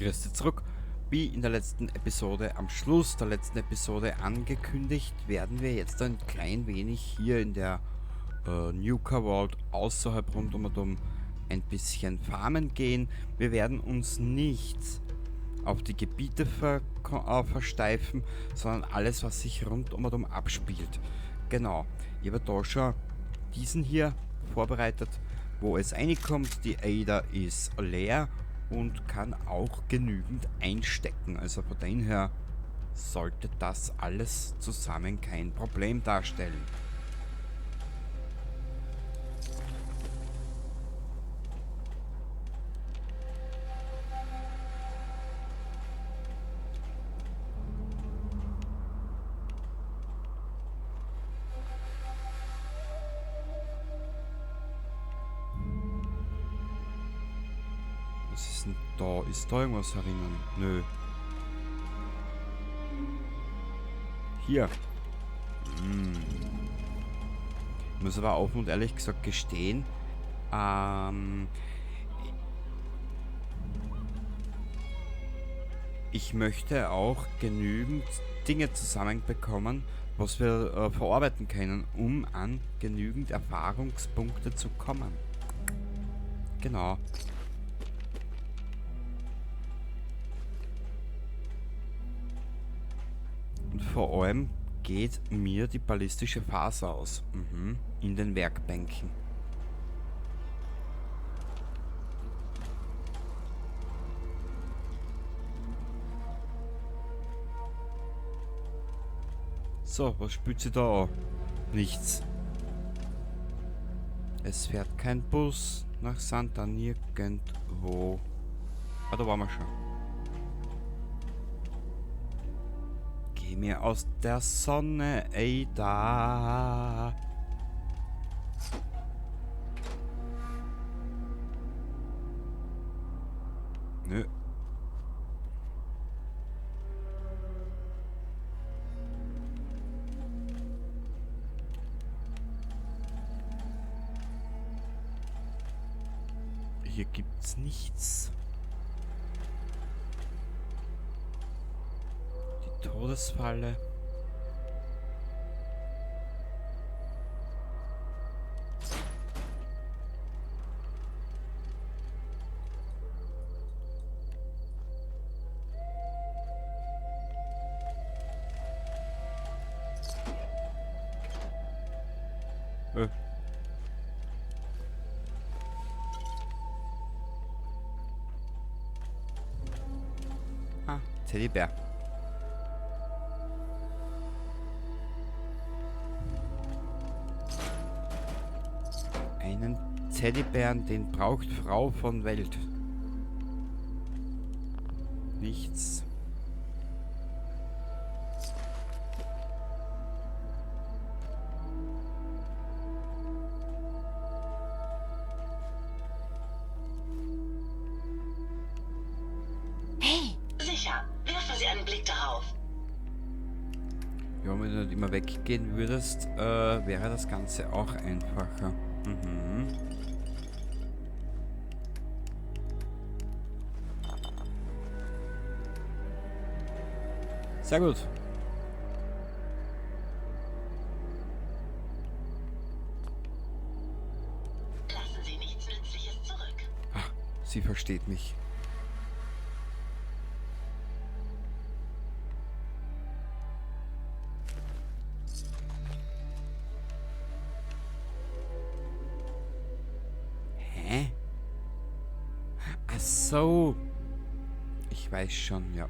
Grüß dich zurück. Wie in der letzten Episode, am Schluss der letzten Episode angekündigt, werden wir jetzt ein klein wenig hier in der Nuka World außerhalb rund um und um ein bisschen farmen gehen. Wir werden uns nicht auf die Gebiete versteifen, sondern alles, was sich rund um und um abspielt. Genau, ich habe da schon diesen hier vorbereitet, wo es reinkommt. Die Ada ist leer und kann auch genügend einstecken. Also von dem her sollte das alles zusammen kein Problem darstellen. Was ist denn da? Ist da irgendwas herinnen? Nö. Hier. Ich muss aber offen und ehrlich gesagt gestehen, ich möchte auch genügend Dinge zusammenbekommen, was wir verarbeiten können, um an genügend Erfahrungspunkte zu kommen. Genau. Und vor allem geht mir die ballistische Faser aus. In den Werkbänken. So, was spült sie da an? Nichts. Es fährt kein Bus nach Santa nirgendwo. Ah, da waren wir schon. Geh mir aus der Sonne, ey, da. Nö. Hier gibt's nichts. Die Todesfalle. Ah, Teddybär. Einen Teddybären, den braucht Frau von Welt. Nichts. Hey! Sicher, werfen Sie einen Blick darauf. Ja, wenn du nicht immer weggehen würdest, wäre das Ganze auch einfacher. Sehr gut. Lassen Sie nichts Nützliches zurück. Ach, sie versteht mich. Hä? Ach so. Ich weiß schon, ja.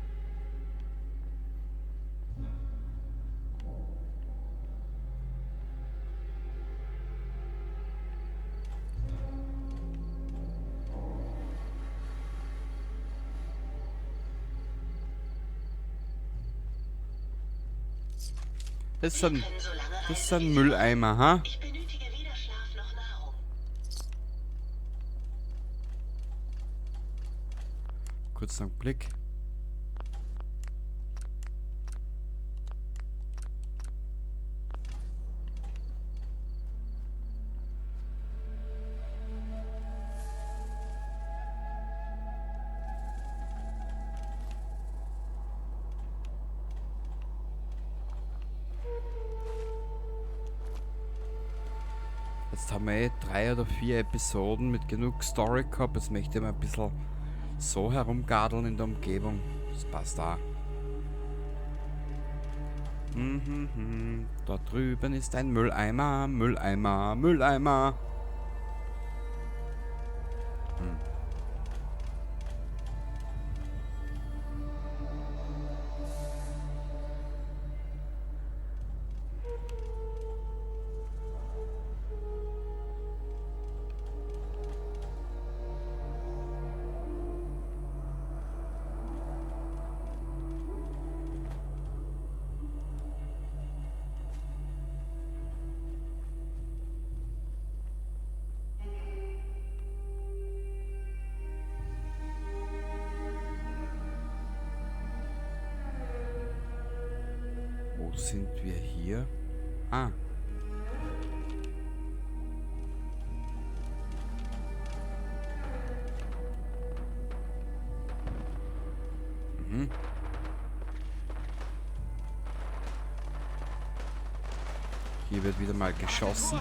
Das ist ein Mülleimer, ha? Ich benötige weder Schlaf noch Nahrung. Kurz einen Blick. Jetzt haben wir eh 3 oder 4 Episoden mit genug Story gehabt. Jetzt möchte ich mal ein bisschen so herumgadeln in der Umgebung. Das passt auch. Da drüben ist ein Mülleimer, Mülleimer, Mülleimer. Wo sind wir hier? Ah. Mhm. Hier wird wieder mal geschossen.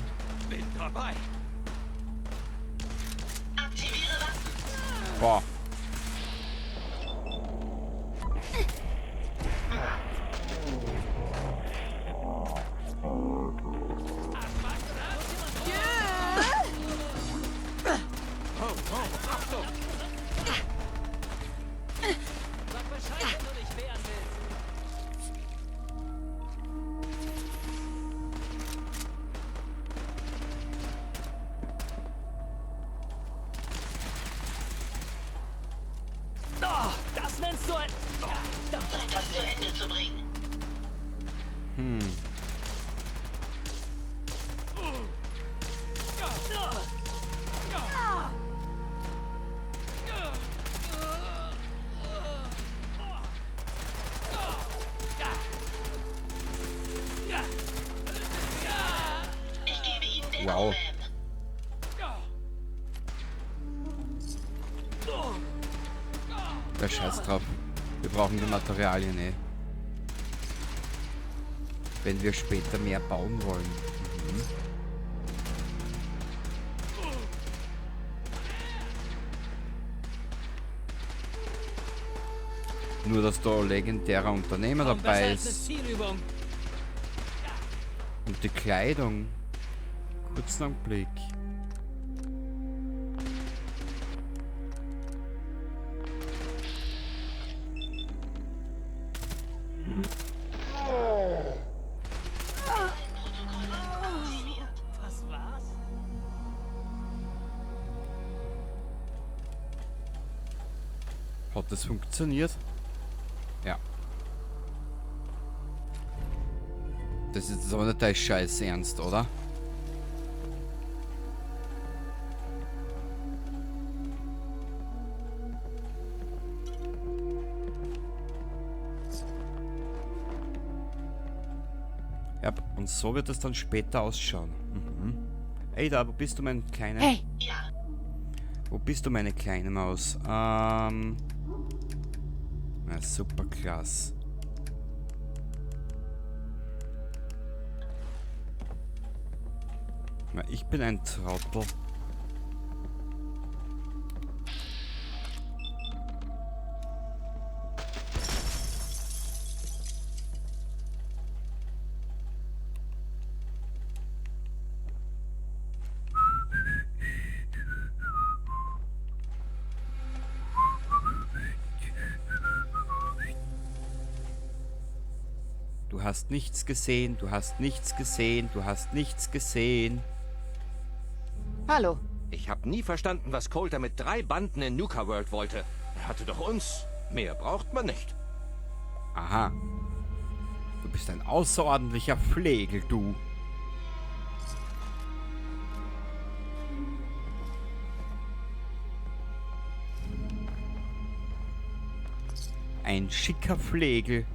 Bin dabei. Aktiviere Waffen. Boah. Das nennst du ein... Zeit, das zu Ende zu bringen. Ich gebe Ihnen Deckung, Wow. Ma'am. Da scheiß drauf. Wir brauchen die Materialien eh. Wenn wir später mehr bauen wollen. Nur, dass da ein legendärer Unternehmer Kaum dabei besser als eine ist. Zielübung. Und die Kleidung. Kurzen Augenblick. Was war's? Hat das funktioniert? Ja. Das ist jetzt aber nicht dein Scheiß Ernst, oder? Ja, und so wird es dann später ausschauen. Ey, da, wo bist du, mein kleiner? Hey! Ja. Wo bist du, meine kleine Maus? Na, super klasse. Na, ich bin ein Trottel. Du hast nichts gesehen, du hast nichts gesehen, du hast nichts gesehen. Hallo. Ich hab nie verstanden, was Colter mit 3 Banden in Nuka World wollte. Er hatte doch uns. Mehr braucht man nicht. Aha. Du bist ein außerordentlicher Flegel, du. Ein schicker Flegel.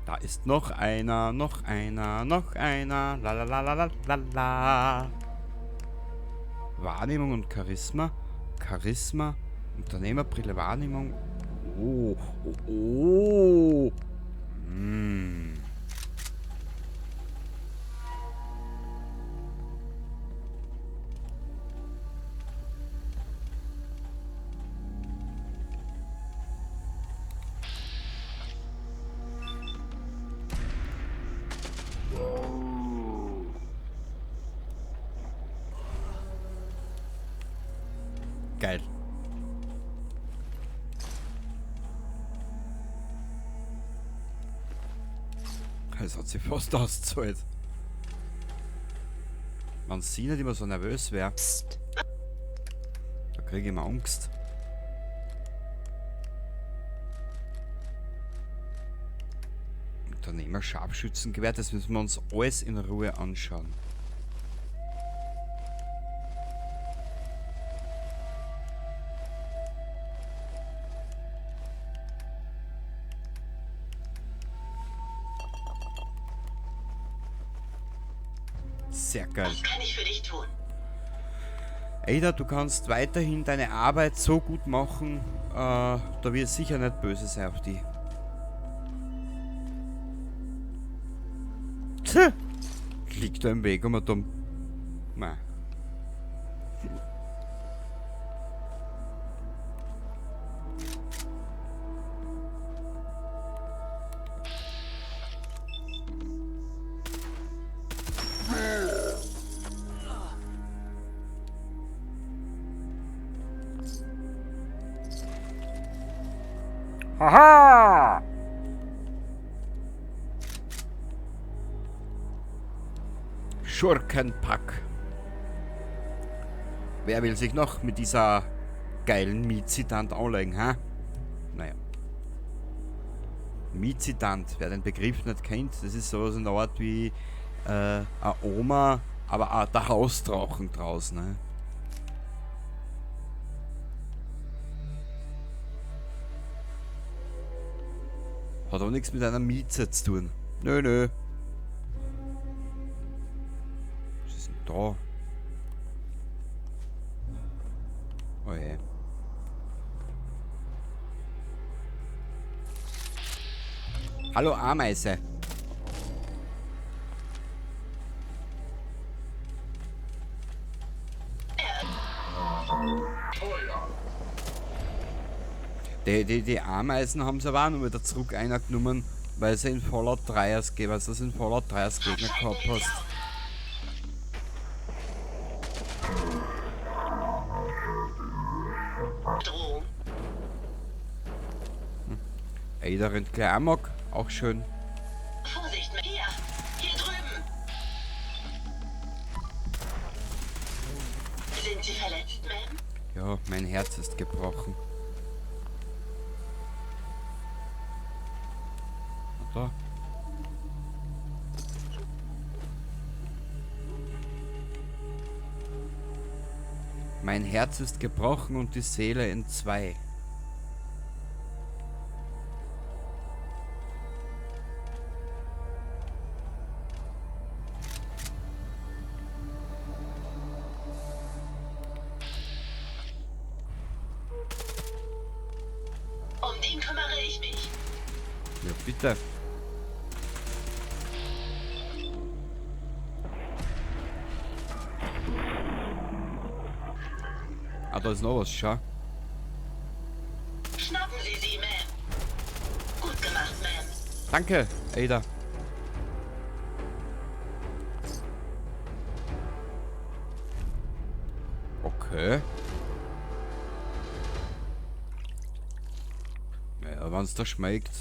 Da ist noch einer, noch einer, noch einer. La la la la la la la. Wahrnehmung und Charisma. Charisma. Unternehmerbrille, Wahrnehmung. Oh, oh, oh. Hm. Geil. Das hat sich fast ausgezahlt. Wenn sie nicht immer so nervös wäre, da kriege ich immer Angst. Unternehmer Scharfschützengewehr, das müssen wir uns alles in Ruhe anschauen. Sehr geil. Was kann ich für dich tun? Ada, du kannst weiterhin deine Arbeit so gut machen, da wird sicher nicht böse sein auf die. Tja, liegt da im Weg und dumm. Nein. Haha! Schurkenpack. Wer will sich noch mit dieser geilen Mietzitant anlegen, ha? Naja. Mietzitant, wer den Begriff nicht kennt, das ist sowas in der Art wie eine Oma, aber auch der Hausdrachen draußen, ne? Hat auch nichts mit einer Mieze zu tun. Nö, nö. Was ist denn da? Oh je. Hallo Ameise. Die Ameisen haben sie aber auch noch wieder zurück eingenommen, weil sie in Fallout 3 als weil sie in Fallout 3 als Gegner gehabt hast. Ada rennt gleich amok, auch schön. Vorsicht, hier, hier drüben. Sind Sie verletzt, Ma'am? Ja, mein Herz ist gebrochen. Da. Mein Herz ist gebrochen und die Seele in zwei. Um den kümmere ich mich. Ja, bitte. Ah, da ist noch was, schau. Schnappen Sie sie, Ma'am. Gut gemacht, Ma'am. Danke, Ada. Okay. Naja, wenn's da schmeckt.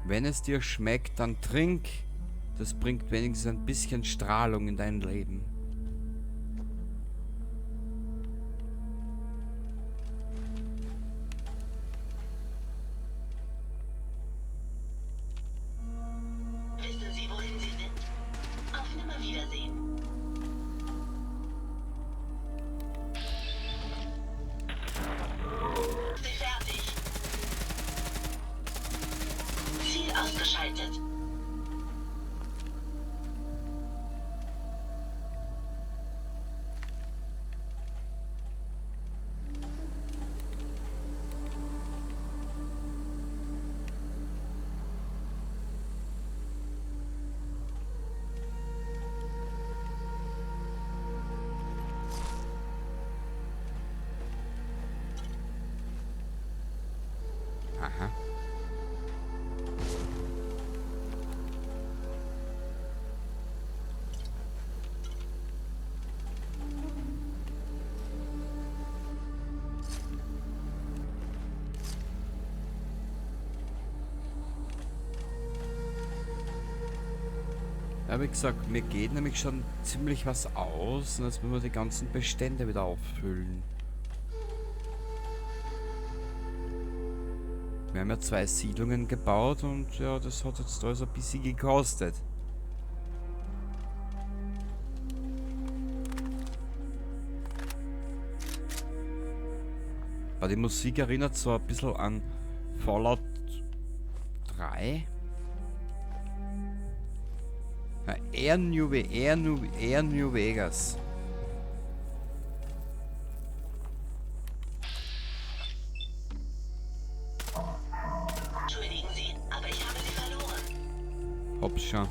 Wenn es dir schmeckt, dann trink. Das bringt wenigstens ein bisschen Strahlung in dein Leben. Wissen Sie, wohin Sie sind? Auf Nimmerwiedersehen. Ja, wie gesagt, mir geht nämlich schon ziemlich was aus und jetzt müssen wir die ganzen Bestände wieder auffüllen. Wir haben ja 2 Siedlungen gebaut und ja, das hat jetzt alles ein bisschen gekostet. Aber die Musik erinnert so ein bisschen an Fallout 3. Ja, eher New Vegas. Entschuldigen Sie, aber ich habe Sie verloren. Hops schon.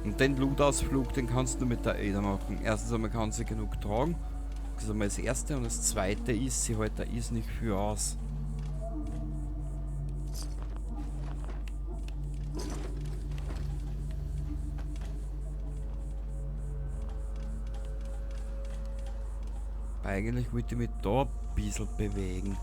Und den Loot-Ausflug, den kannst du mit der Ada machen. Erstens einmal kann sie genug tragen. Das ist einmal das Erste. Und das Zweite ist, sie hält da ist nicht viel aus. Eigentlich wollte ich mich da ein bisschen bewegen.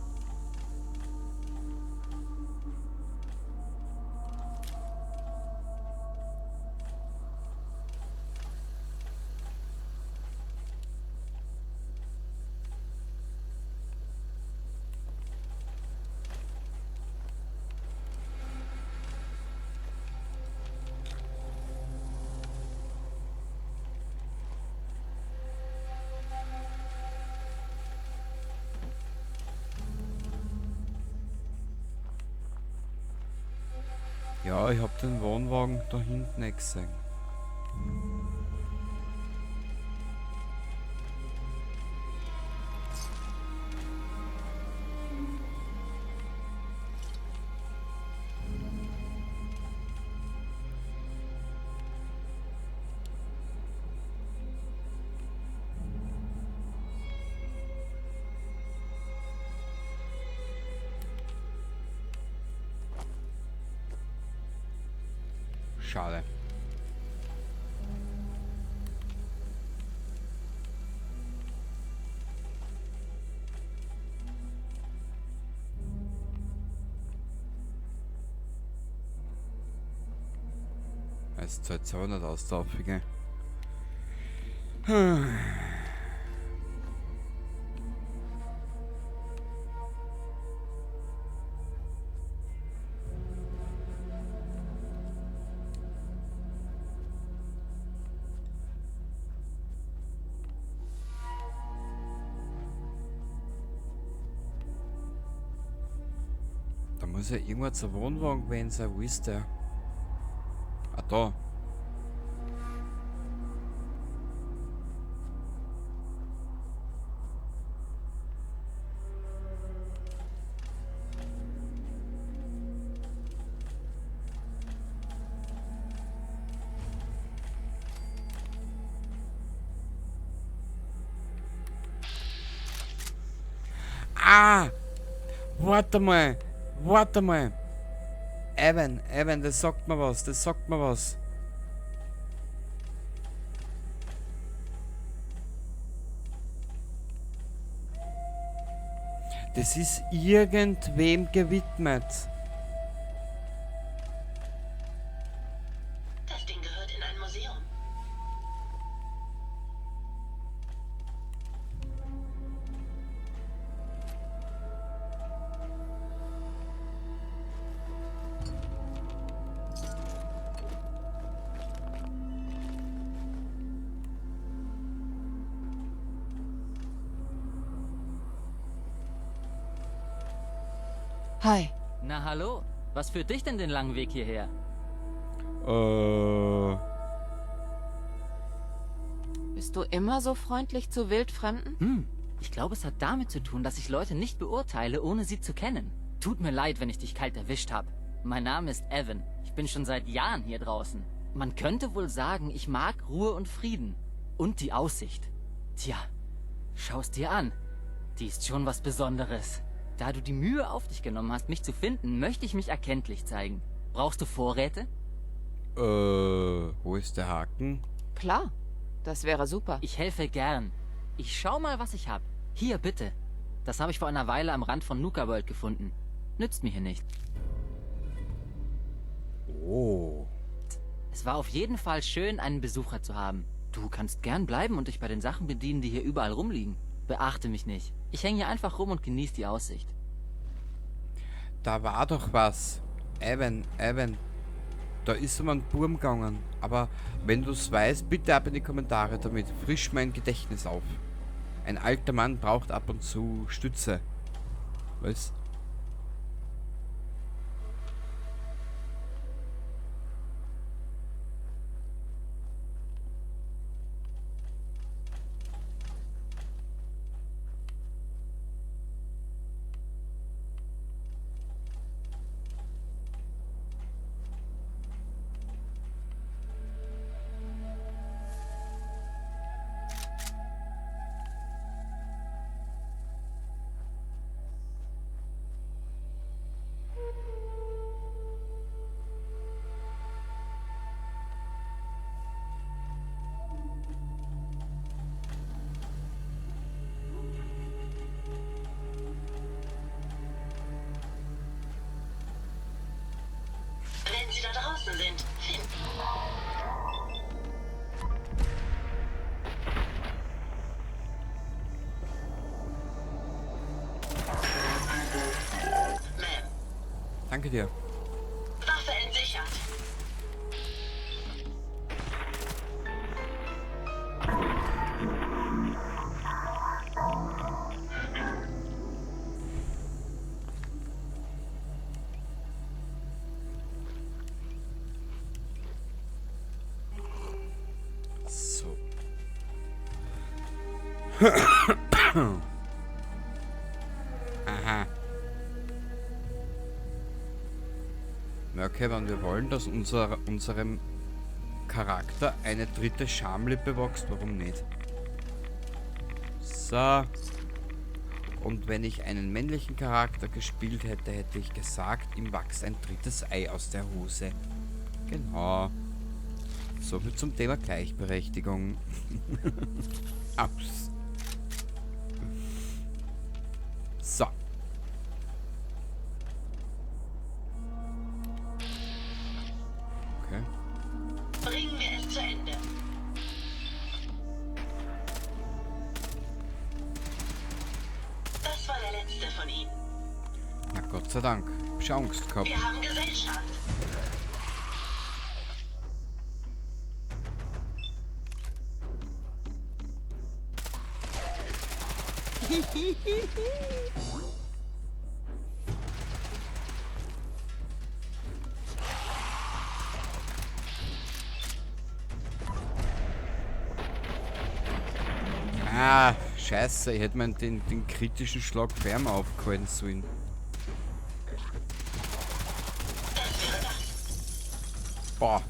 Ja, ich hab den Wohnwagen da hinten nicht gesehen. Schade. Es zahlt sich auch nicht aus, der Affe, gell? Da muss ja irgendwo ein Wohnwagen gewesen sein, wo ist der? Ah, da. Ah! Warte mal! Warte mal! Evan, Evan, das sagt mir was, das sagt mir was. Das ist irgendwem gewidmet. Das Ding gehört in ein Museum. Hi. Na hallo, was führt dich denn den langen Weg hierher? Bist du immer so freundlich zu Wildfremden? Ich glaube, es hat damit zu tun, dass ich Leute nicht beurteile, ohne sie zu kennen. Tut mir leid, wenn ich dich kalt erwischt hab. Mein Name ist Evan. Ich bin schon seit Jahren hier draußen. Man könnte wohl sagen, ich mag Ruhe und Frieden. Und die Aussicht. Tja, schau's dir an. Die ist schon was Besonderes. Da du die Mühe auf dich genommen hast, mich zu finden, möchte ich mich erkenntlich zeigen. Brauchst du Vorräte? Wo ist der Haken? Klar, das wäre super. Ich helfe gern. Ich schau mal, was ich hab. Hier, bitte. Das habe ich vor einer Weile am Rand von Nuka World gefunden. Nützt mir hier nicht. Oh. Es war auf jeden Fall schön, einen Besucher zu haben. Du kannst gern bleiben und dich bei den Sachen bedienen, die hier überall rumliegen. Beachte mich nicht. Ich hänge hier einfach rum und genieße die Aussicht. Da war doch was. Evan, Evan. Da ist um einen Burm gegangen. Aber wenn du's weißt, bitte ab in die Kommentare damit. Frisch mein Gedächtnis auf. Ein alter Mann braucht ab und zu Stütze. Was? Wenn Sie da draußen sind, finden. Ma'am, Danke dir. Waffe entsichert. So. Aha. Na okay, wenn wir wollen, dass unserem Charakter eine dritte Schamlippe wächst, warum nicht? So. Und wenn ich einen männlichen Charakter gespielt hätte, hätte ich gesagt, ihm wächst ein drittes Ei aus der Hose. Genau. Soviel zum Thema Gleichberechtigung. Ups. So. Okay. Bringen wir es zu Ende. Das war der letzte von ihnen. Na Gott sei Dank. Hab schon Angst gehabt. Wir haben Gesellschaft. Ah, scheiße, ich hätte mir den kritischen Schlag wärmer aufgehalten sollen. Boah.